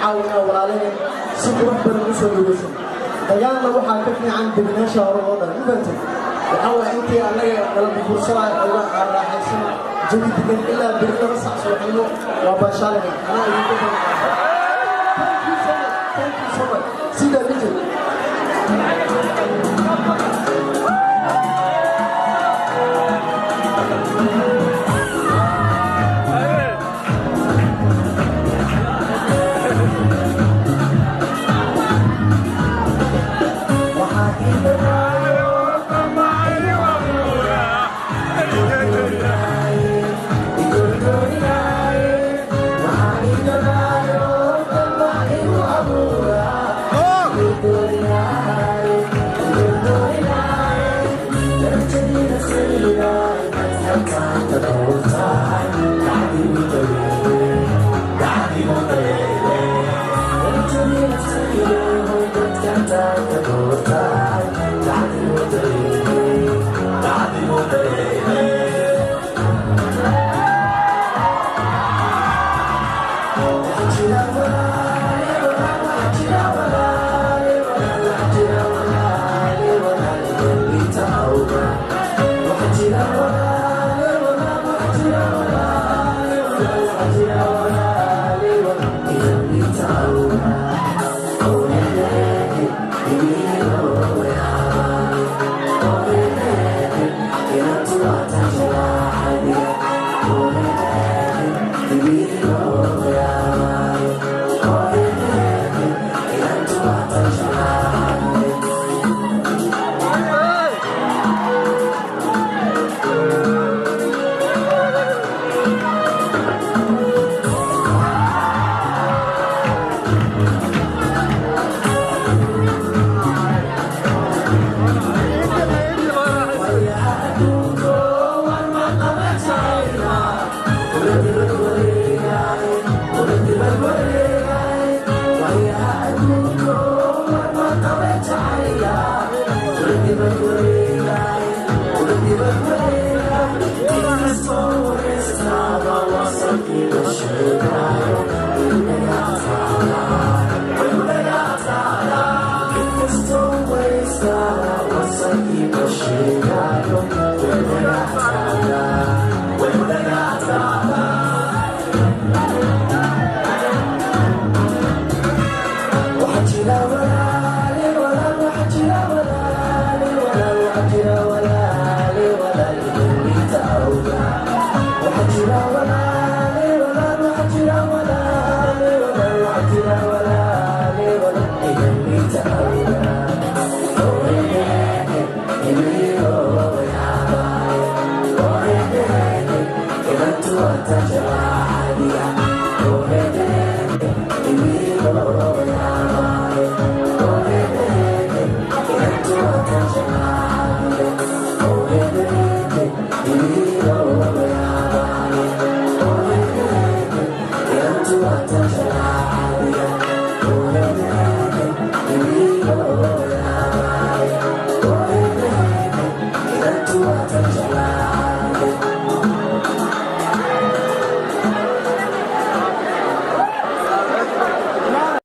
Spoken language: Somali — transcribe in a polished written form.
Caawinaa walaalaheen si qurux badan u soo dhaweysan. Dagaalna waxaa ka fiican deganaasha hore oo dhan, ma fahantay? Waxaa waaya intii annaga nala burbursanaayo, xoogaa aan raaxaysano jawi degan ilaa beri 2 sac subaxnimo. Waa baashaalina anaa idinka badan. Thank you so much, thank you so much. Sidaa DJ.